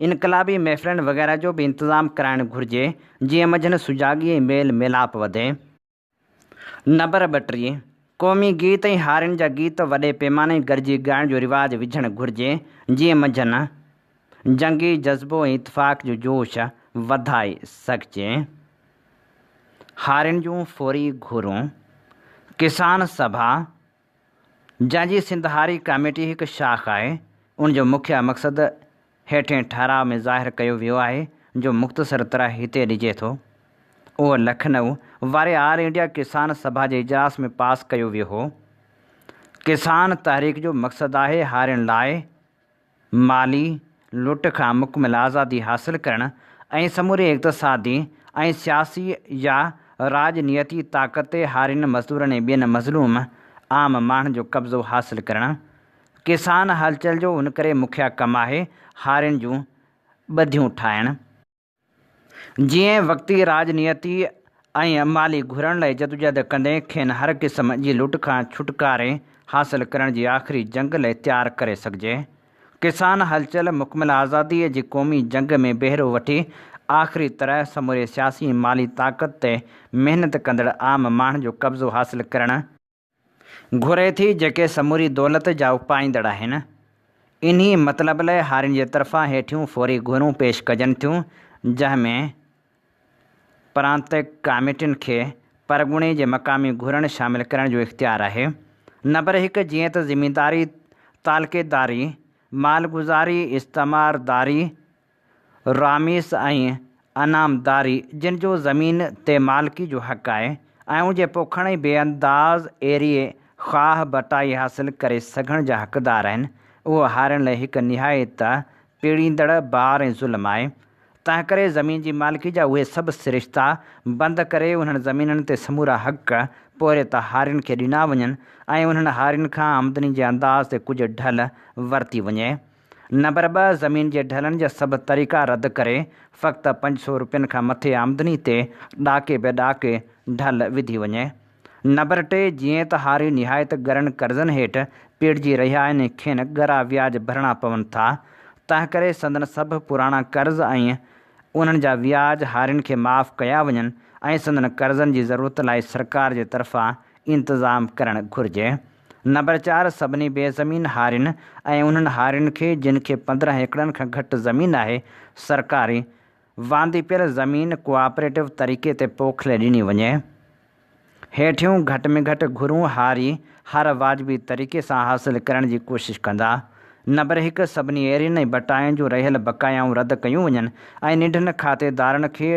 انقلابي محفلن وغيره جو به انتظام ڪرائڻ گهرجي، جيئن منجهن سجاڳي ۽ ميل ميلاپ وڌي. نمبر 32، قومي گيت ۽ هارين جا گيت وڏي پيماني گڏجي ڳائڻ جو رواج وجهڻ گهرجي، جيئن منجهن جنگي جذبو ۽ اتفاق جو جوش وڌائي سگهجي. هارين جون فوري گهرون، ڪسان سڀا، جنهن جي سنڌ هاري ڪاميٽي هڪ شاخ آهي، ان جو مکيه مقصد هيٺئين ٺهراء ۾ ظاهر ڪيو ويو آهي، جو مختصر طرح هتي ڏجي ٿو. اهو لکنؤ واري آل انڊيا ڪسان سڀا جي اجلاس ۾ پاس ڪيو ويو هو. ڪسان تحريڪ جو مقصد آهي هارين لاء مالي لٽ کان مڪمل آزادي حاصل ڪرڻ ۽ سموري اقتصادي ۽ سياسي يا راڄنيتي طاقت تي هارين، مزدورن ۽ ٻين مظلوم عام ماڻهن جو قبضو حاصل ڪرڻ. ڪسان هلچل جو ان ڪري مکيه ڪم آهي هارين جون ٻڌيون ٺاهڻ. جيئن وقتي راڄنيتي ۽ مالي گهرن لاء جدوجهد ڪندي کين هر قسم جي لٽ کان ڇوٽڪاري حاصل ڪرڻ جي آخري جنگ لاء تيار ڪري سگهجي. ڪسان هلچل مڪمل آزاديء جي قومي جنگ ۾ بهرو وٺي آخري طرح سموري سياسي ۽ مالي طاقت تي محنت ڪندڙ عام ماڻهن جو قبضو حاصل ڪرڻ گهري ٿي جيڪي سموري دولت جا اپائيندڙ آهن. انهي مطلب لاء هارين جي طرفان هيٺيون فوري گهرون پيش ڪجن ٿيون، جنهن ۾ پرانتڪ ڪاميٽين کي پرڳڻي جي مقامي گهرن شامل ڪرڻ جو اختيار آهي. نمبر هڪ، جيئن ته زمينداري، تعلقيداري، مالگذاري، استعمارداري، راميس ۽ انعامداري جن جو زمين تي مالڪي جو حق آهي ۽ ان جي پوکڻ ۽ بي انداز ايريي خواهه بٽائي حاصل ڪري سگهڻ جا حقدار آهن، اهو هارين لاء هڪ نهايت پيڙيندڙ بار ۽ ظلم آهي. تنهنڪري زمين جي مالڪي جا اهي سڀ سرشتا بند ڪري انهن زمينن تي سمورا حق پورهيت هارين کي ڏنا وڃن ۽ انهن هارين کان آمدني جي انداز تي ڪجهه ڍل ورتي وڃي. نمبر 2، زمين جي ڍلن جا سڀ طريقا رد ڪري فقط 500 روپين کان مٿي آمدني تي ڏاڪي به ڏاڪي ڍل وڌي وڃي. نمبر 3، جيئن ته هاري نهايت ڳرن قرضن هيٺ پيڙجي رهيا آهن ۽ کين ڳرا وياج ڀرڻا پون ٿا، تنهنڪري سندن سڀ پراڻا قرض ۽ انهن جا وياج هارين کي معاف ڪيا وڃن ۽ سندن قرضن جي ضرورت لاء سرڪار جي طرفان انتظام ڪرڻ گهرجي. نمبر 4، سڀني بي زمين هارين ۽ انهن هارين کي جن کي 15 ايڪڙن کان گهٽ زمين آهي، سرڪاري واندي پيل زمين ڪوآپريٽو طريقي تي پوک لاء ڏني وڃي. هيٺيون گهٽ ۾ گهٽ گهرون هاري هر واجبي طريقي سان حاصل ڪرڻ جي ڪوشش ڪندا. نمبر 1، سڀني ايرين ۽ بٽاين جون رهيل بقايائون رد ڪيون وڃن ۽ ننڍن کاتيدارن کي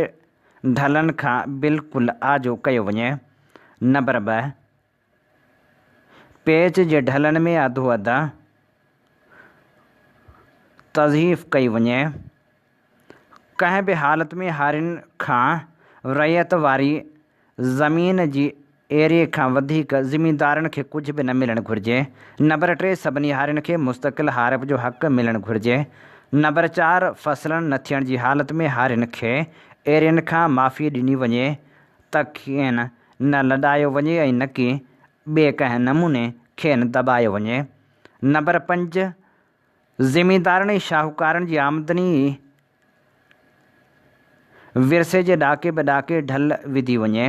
ڍلن کان بلڪل آجو ڪيو وڃي. نمبر 2، پيچ جي ڍلن ۾ اڌو اڌ تضعيف ڪئي وڃي. ڪنهن به حالت ۾ هارين کان رعيت واري زمين جي ايريي کان وڌيڪ زميندارن کي ڪجهه به نه ملڻ گهرجي. نمبر 3، سڀني هارين کي مستقل هارپ جو حق ملڻ گهرجي. نمبر 4، فصلن نه ٿيڻ جي حالت ۾ هارين کي ايرين کان معافي ڏني وڃي ته کين نه لڏايو وڃي ۽ نڪي ٻئي ڪنهن نموني کين دٻايو وڃي. نمبر 5، زميندارن ۽ شاهوڪارن جي آمدني ورثي جي ڏاڪي به ڏاڪي ڍل وڌي وڃي.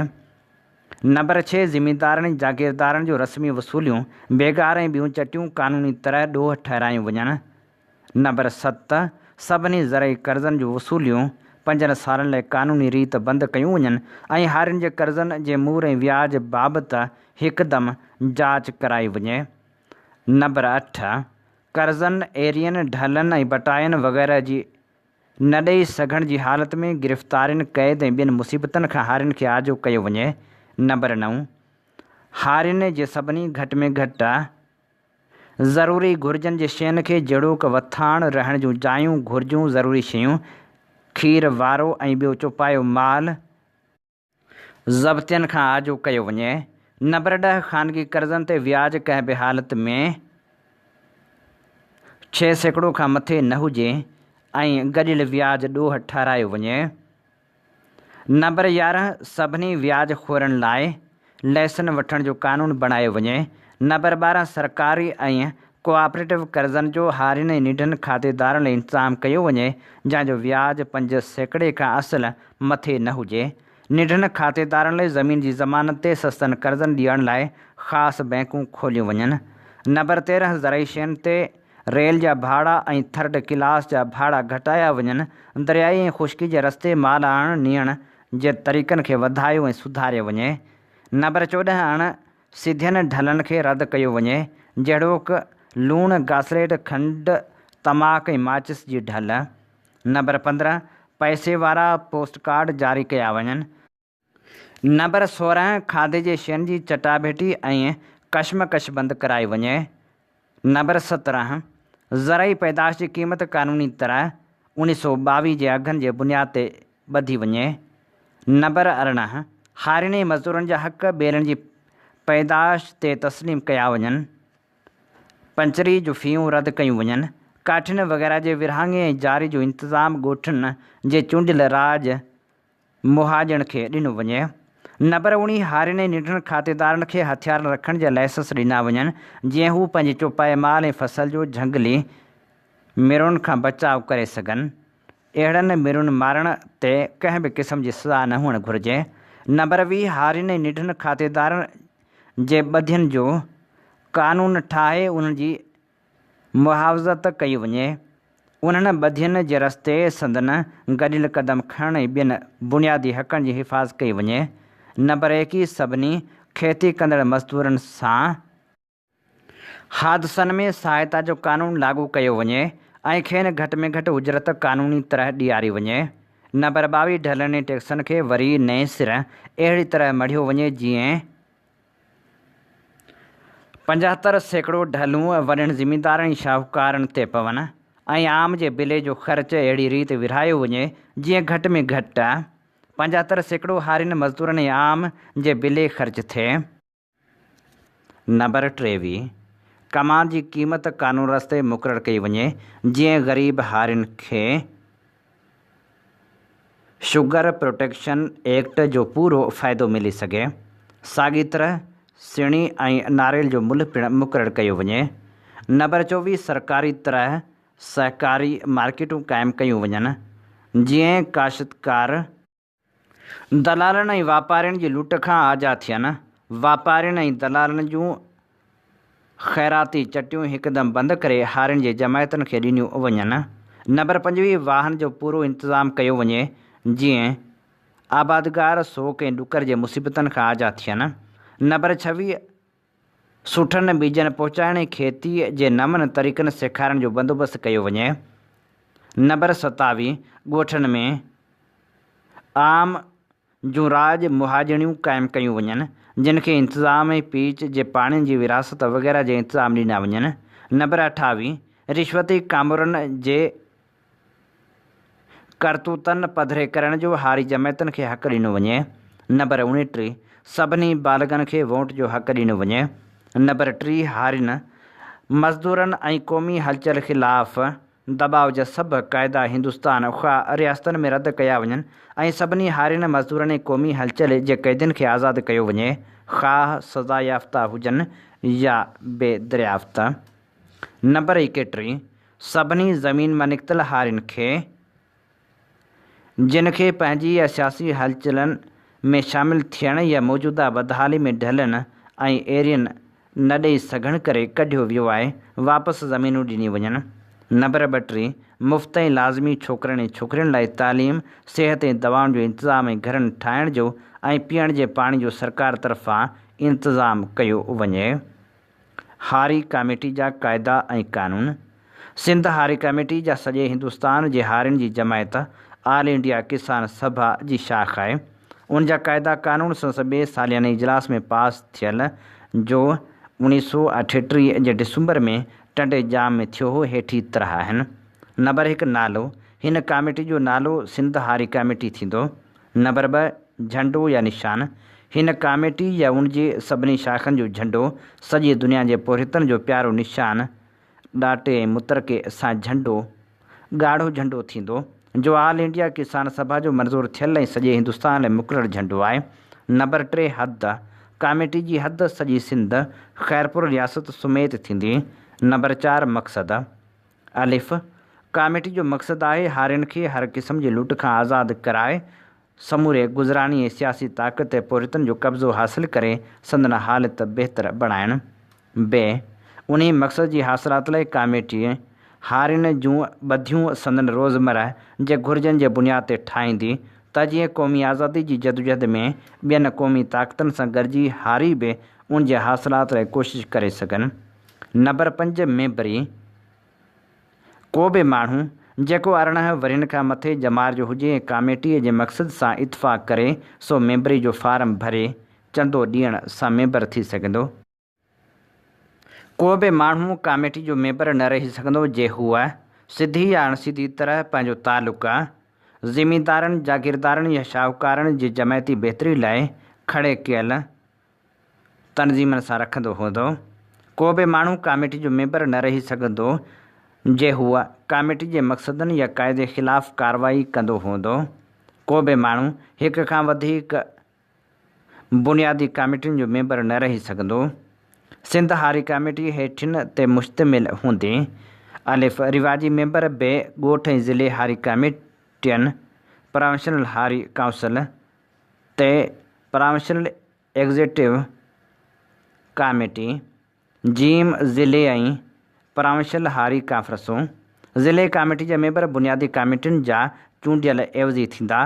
نمبر 6، زميندارن ۽ جاگيردارن جون رسمي وصوليون، بيگار ۽ ٻيون چٽيون قانوني طرح ڏوهه ٺهرايون وڃن. نمبر 7، سڀني زرعي قرضن جون وصوليون پنجن سالن لاء قانوني ريت بند ڪيون وڃن ۽ هارين جي قرضن جي مور ۽ وياج بابت هڪدم جاچ ڪرائي وڃي. نمبر 8، قرضن، ايرين، ڍلن ۽ بٽاين وغيره جي نه ڏئي سگهڻ جي حالت ۾ گرفتارين، قيد ۽ ٻين مصيبتن کان هارين کي آجو ڪيو وڃي. نمبر 9، هارين جي سڀني گهٽ ۾ گهٽ ضروري گهرجن جي شين کي جهڙوڪ وٿاڻ، رهڻ جون جايون، گهرجون، ضروري شيون، کير، وارو ۽ ٻيو چوپايو مال، ضبطين کان آجو ڪيو وڃي. نمبر 10، خانگي قرضن تي وياج ڪنهن به حالت ۾ 6% کان مٿي نه هجي ۽ گڏيل وياج ڏوهه ٺهرايو وڃي. نمبر 11، سڀني وياج خورن لاء ليسن وٺڻ جو قانون بڻايو وڃي. نمبر 12، سرڪاري ۽ ڪوآپريٽو قرضن جو هارين ۽ ننڍن کاتيدارن لاء انتظام ڪيو وڃي، جنهن جو وياج 5% کان اصل مٿي نه هجي. ننڍن کاتيدارن لاء زمين جي ضمانت تي سستن قرضن ڏيڻ لاء خاص بئنڪون کوليون وڃن. نمبر 13، زرعي شين تي ريل جا ڀاڙا ۽ ٿرڊ ڪلاس جا ڀاڙا گهٽايا وڃن. دريائي ۽ خشڪي جي رستي مال آڻڻ نيڻ جي طريقن کي وڌايو ۽ سڌاريو وڃي. نمبر 14، اڻ سڌين ڍلن کي رد ڪيو وڃي، جهڙوڪ، لوڻ، گاسليٽ، کنڊ، تماڪ ۽ ماچس جي ڍل. نمبر 15، پئسي وارا پوسٽ ڪارڊ جاري ڪيا وڃن. نمبر 16، کاڌي جي شين جي چٽاڀيٽي ۽ ڪشمڪش بند ڪرائي وڃي. نمبر 17، زرعي پيدائش جي قيمت قانوني طرح 1922 جي اگهن جي بنياد تي ٻڌي وڃي. نمبر 18، هارين ۽ مزدورن جا حق ٻيلن جي پيدائش تي تسليم ڪيا وڃن. پنچري جون فيون رد ڪيون وڃن. ڪاٺين وغيره جي ورهاڱي ۽ جاري جو انتظام ڳوٺن جي چونڊيل راڄ مهاڄڻ کي ڏنو وڃي. نمبر 19، هارين ۽ ننڍن کاتيدارن کي هٿيارن رکڻ جا لائسنس ڏنا وڃن، جيئن هو پنهنجي چوپائي مال ۽ فصل جو جهنگلي مرون کان بچاء ڪري سگهن. اهڙن مرون مارڻ تي ڪنهن به قسم جي سزا نه هئڻ گهرجي. نمبر 20، هارين ۽ ننڍن کاتيدارن جي ٻڌين جو قانون ٺاهي انهن جي محافظت ڪئي وڃي. انهن ٻڌين جي رستي سندن گڏيل قدم کڻڻ ۽ ٻين بنيادي حقن جي حفاظت ڪئي وڃي. نمبر 21، سڀني کيتي ڪندڙ مزدورن سان. حادثن ۾ سهائتا جو قانون لاڳو ڪيو وڃي ۽ کين گهٽ ۾ گهٽ اجرت قانوني طرح ڏياري وڃي. نمبر 22 ڍلن ۽ ٽيڪسن کي وري نئين سر اهڙي طرح مڙهيو وڃي جيئن 75% ڍلون وڏن زميندارن ۽ شاهوڪارن تي پون ۽ عام جي بلي جو خرچ اهڙي ريت ورهايو وڃي جيئن گهٽ ۾ گهٽ 75% هارين مزدورن ۽ عام جي بلي خرچ ٿئي. نمبر 23، ڪماند جي قيمت قانون رستي مقرر ڪئي وڃي، جيئن غريب هارين کي شگر پروٽيڪشن ايڪٽ جو پورو فائدو ملي سگهي. ساڳي طرح سڻي ۽ ناريل جو ملهه پڻ مقرر ڪيو وڃي. نمبر 24، سرڪاري طرح سهڪاري مارڪيٽون قائم ڪيون وڃن، جيئن ڪاشتڪار، دلالن ۽ واپارين جي لٽ کان آجا ٿين، واپارين ۽ دلالن جون خيراتي چٽيون هڪدم بند ڪري هارين جي جماعتن کي ڏنيون وڃن. نمبر 25 واهن جو پورو انتظام ڪيو وڃي، جيئن آبادگار سوڪ ۽ ڏڪر جي مصيبتن کان آجا ٿين. نمبر 26 سٺن ٻيجن پهچائڻ ۽ کيتيء جي نون طريقن سيکارڻ جو بندوبست ڪيو وڃي. نمبر 27 ڳوٺن ۾ عام جون راڄ مهاڄڻيون قائم ڪيون وڃن، جن کي انتظام ۽ پيچ جي پاڻين جي ورهاست وغيره جا انتظام ڏنا وڃن. نمبر 28 رشوتي ڪامورن جي ڪرتوتن پڌري ڪرڻ جو هاري جماعتن کي حق ڏنو وڃي. نمبر 29، سڀني بالغن کي ووٽ جو حق ڏنو وڃي. نمبر 30، هارين، مزدورن ۽ قومي هلچل خلاف دٻاء جا سڀ قاعدا هندستان خواهه رياستن ۾ رد ڪيا وڃن ۽ سڀني هارين، مزدورن ۽ قومي هلچل جي قيدين کي آزاد ڪيو وڃي، خواهه سزا يافته هجن يا بي دريافت. نمبر 31، سڀني زمين مان نڪتل هارين کي، جن کي پنهنجي يا سياسي هلچلن ۾ شامل ٿيڻ يا موجوده بدحالي ۾ ڍلن ۽ ايرين نه ڏئي سگهڻ ڪري ڪڍيو ويو آهي، واپس زمينون ڏنيون وڃن. نمبر 32، مفت ۽ لازمي ڇوڪرن ۽ ڇوڪرين لاء تعليم، صحت ۽ دوائن جو انتظام ۽ گهرن ٺاهڻ جو ۽ پيئڻ جي پاڻي جو سرڪار طرفان انتظام ڪيو وڃي. هاري ڪاميٽي جا قاعدا ۽ قانون، سنڌ هاري ڪاميٽي جا سڄي هندستان جي هارين جي جماعت آل انڊيا ڪسان سڀا جي شاخ آهي. ان جا قاعدا قانون سندس ٻئي سالياني اجلاس ۾ پاس ٿيل جو 1938 جي ڊسمبر ۾ ٽنڊي ڄام ۾ ٿيو هو هيٺين طرح آهن. نمبر هڪ نالو، هن ڪاميٽي جو نالو سنڌ هاري ڪاميٽي ٿيندو. نمبر 2، جهنڊو يا نشان، هن ڪاميٽي يا ان جي سڀني شاخن جو جهنڊو سڄي دنيا جي پورهيتن جو پيارو نشان ڏاٽي ۽ مترڪي سان جهنڊو ڳاڙهو جهنڊو ٿيندو، جو آل انڊيا ڪسان سڀا جو منظور ٿيل ۽ سڄي هندستان لاء مقرر جهنڊو آهي. نمبر 3، حد، ڪاميٽي جي حد سڄي سنڌ، خيرپور رياست سميت ٿيندي. نمبر 4، مقصد. الف، ڪاميٽي جو مقصد آهي هارين کي هر قسم جي لٽ کان آزاد ڪرائي سموري گذراني ۽ سياسي طاقت تي پورهيتن جو قبضو حاصل ڪري سندن حالت بهتر بڻائڻ. ب، انهي مقصد جي حاصلات لاء ڪاميٽي هارين جون ٻڌيون سندن روزمره جي گهرجن جي بنياد تي ٺاهيندي ته جيئن قومي آزادي جي جدوجهد ۾ ٻين قومي طاقتن سان گڏجي هاري به ان جي حاصلات لاء ڪوشش ڪري سگهن. نمبر 5 ميمبري، ڪو به ماڻهو، جيڪو 18 ورهين کان مٿي ڄمار جو هجي ۽ ڪاميٽيء جي مقصد سان اتفاق ڪري، سو ميمبري جو فارم ڀري، چندو ڏيڻ سان ميمبر ٿي سگهندو. ڪو به ماڻهو ڪاميٽي جو ميمبر نه رهي سگهندو، جي هو سڌي يا اڻسڌي طرح پنهنجو تعلق زميندارن، جاگيردارن يا شاهوڪارن جي جماعتي بهتري لاء کڙي ڪيل تنظيمن سان رکندو هوندو. ڪو به ماڻهو ڪاميٽي جو ميمبر نه رهي سگهندو جي هو ڪاميٽي جي مقصدن يا قاعدي خلاف ڪارروائي ڪندو هوندو. ڪو به ماڻهو هڪ کان وڌيڪ بنيادي ڪاميٽين جو ميمبر نه رهي سگهندو. سنڌ هاري ڪاميٽي هيٺين تي مشتمل هوندي. الف، رواجي ميمبر، ب، ڳوٺ ۽ ضلعي هاري ڪاميٽين، پراونشنل هاري ڪائونسل، تي پراونشنل ايگزيڪٽو ڪاميٽي، جيم، ضلعي ۽ پراونشل هاري ڪانفرنسون، ضلعي ڪاميٽي جا ميمبر بنيادي ڪاميٽين جا چونڊيل عيوضي ٿيندا،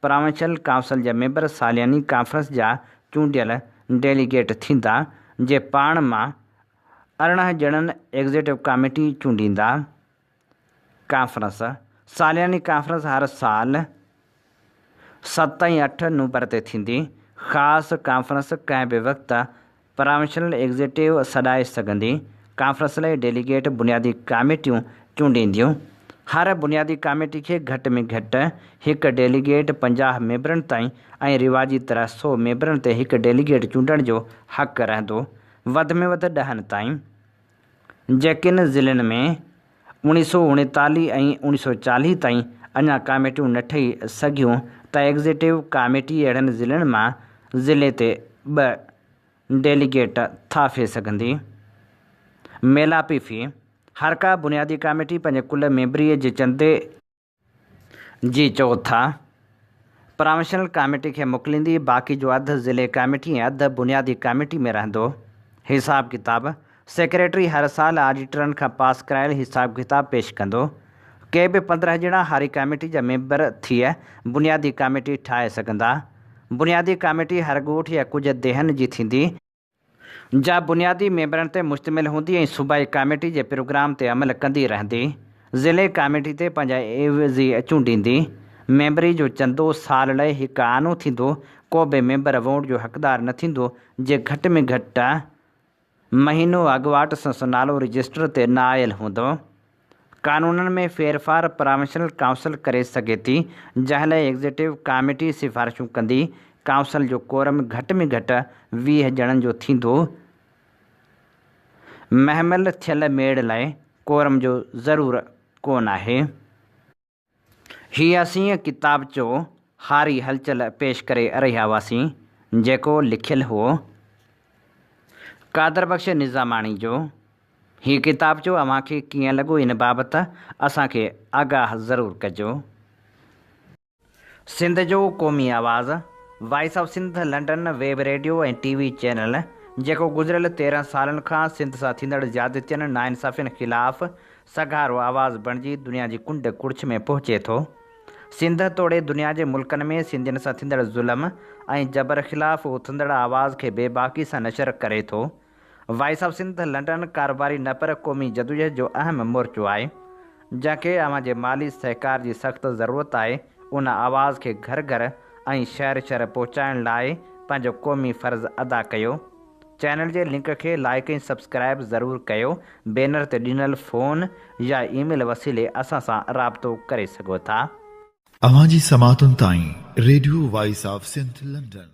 پراونشل ڪائونسل جا ميمبر سالياني ڪانفرنس جا چونڊيل ڊيليگيٽ ٿيندا، جي پاڻ مان 18 ڄڻن ايگزيڪٽو ڪاميٽي چونڊيندا. ڪانفرنس، سالياني ڪانفرنس هر سال 7 ۽ 8 نومبر تي ٿيندي. خاص ڪانفرنس ڪنهن به وقت پراونشنل ايگزيڪٽو سڏائي سگهندي. ڪانفرنس لاء ڊيليگيٽ بنيادي ڪاميٽيون چونڊينديون. هر بنيادي ڪاميٽي کي گهٽ ۾ گهٽ هڪ ڊيليگيٽ 50 ميمبرن تائين ۽ رواجي طرح سؤ ميمبرن تي هڪ ڊيليگيٽ چونڊڻ جو حق رهندو. وڌ ۾ وڌ ڏهن تائين. جي ڪن ضلعن ۾ اوڻيهه سو اوڻيتاليهه ۽ اوڻيهه سو چاليهه تائين اڃا ڪاميٽيون نه ٺهي سگهيون ته ايگزيٽو ڪاميٽي اهڙن ضلعن مان ضلعي تي ٻه ڊيليگيٽ ٿاڦي سگهندي. ميلاپي في، هر ڪا بنيادي ڪاميٽي پنهنجي ڪل ميمبريء جي چندي جي چوٿا پراونشنل ڪاميٽي کي موڪليندي، باقي جو اڌ ضلعي ڪاميٽي ۽ اڌ بنيادي ڪاميٽي ۾ رهندو. حساب ڪتاب، سيڪريٽري هر سال آڊيٽرن کان پاس ڪرايل حساب ڪتاب پيش ڪندو. ڪي به 15 ڄڻا هاري ڪاميٽي جا ميمبر ٿي بنيادي ڪاميٽي ٺاهي سگهندا. بنيادي ڪاميٽي هر ڳوٺ يا ڪجهه ديهن جي ٿيندي. جا بنيادي ميمبرن تي مشتمل هوندي ۽ صوبائي ڪاميٽي جي پروگرام تي عمل ڪندي رهندي. ضلعي ڪاميٽي تي پنهنجا عيوضي چونڊيندي. ميمبري جو چندو سال لئه هڪ آنو ٿيندو. ڪو به ميمبر ووٽ جو حقدار نه ٿيندو جي گهٽ ۾ گهٽ مهينو اڳواٽ سندس نالو رجسٽر تي نه آيل هوندو. قانونن ۾ ڦيرڦار پراونشنل ڪائونسل ڪري سگهي ٿي، جنهن لئه ايگزيٽو ڪاميٽي سفارشون ڪندي. ڪائونسل جو ڪورم گهٽ ۾ گهٽ 20 ڄڻن جو ٿيندو. مهمل ٿيل ميڙ لاء ڪورم جو ضرور ڪونه آهي. هي اسين ڪتابچو هاري هلچل پيش ڪري رهيا هئاسين، جيڪو لکيل هو قادر بخش نظاماڻي جو. هي ڪتابچو اوهان کي ڪيئن لڳو ان بابت اسان کي آگاهه ضرور ڪجو. سنڌ جو قومي آواز، voice of Sindh London web radio ۽ T V channel, جيڪو گذريل 13 سالن کان سنڌ سان ٿيندڙ زيادتين، ناانصافين خلاف سگهارو آواز بڻجي دنيا جي ڪنڊ ڪڙڇ ۾ پهچي ٿو. سنڌ توڙي دنيا جي ملڪن ۾ سنڌين سان ٿيندڙ ظلم ۽ جبر خلاف اٿندڙ آواز کي بيباڪي سان نشر ڪري ٿو. وائس آف سنڌ لنڊن ڪاروباري نه پر قومي جدوجهد جو اهم مورچو آهي، جنهن کي اوهان جي مالي سهڪار جي سخت ضرورت آهي، ان آواز کي گهر گهر ۽ شهر شهر پهچائڻ لاء پنهنجو قومي فرض ادا ڪيو. چينل جي لنڪ کي لائيڪ ۽ سبسڪرائيب ضرور ڪيو، بينر تي ڏنل فون يا اي ميل وسيلي اسان سان رابطو ڪري سگهو ٿا. اوهان جي سماعتن تائين radio voice of Sindh London.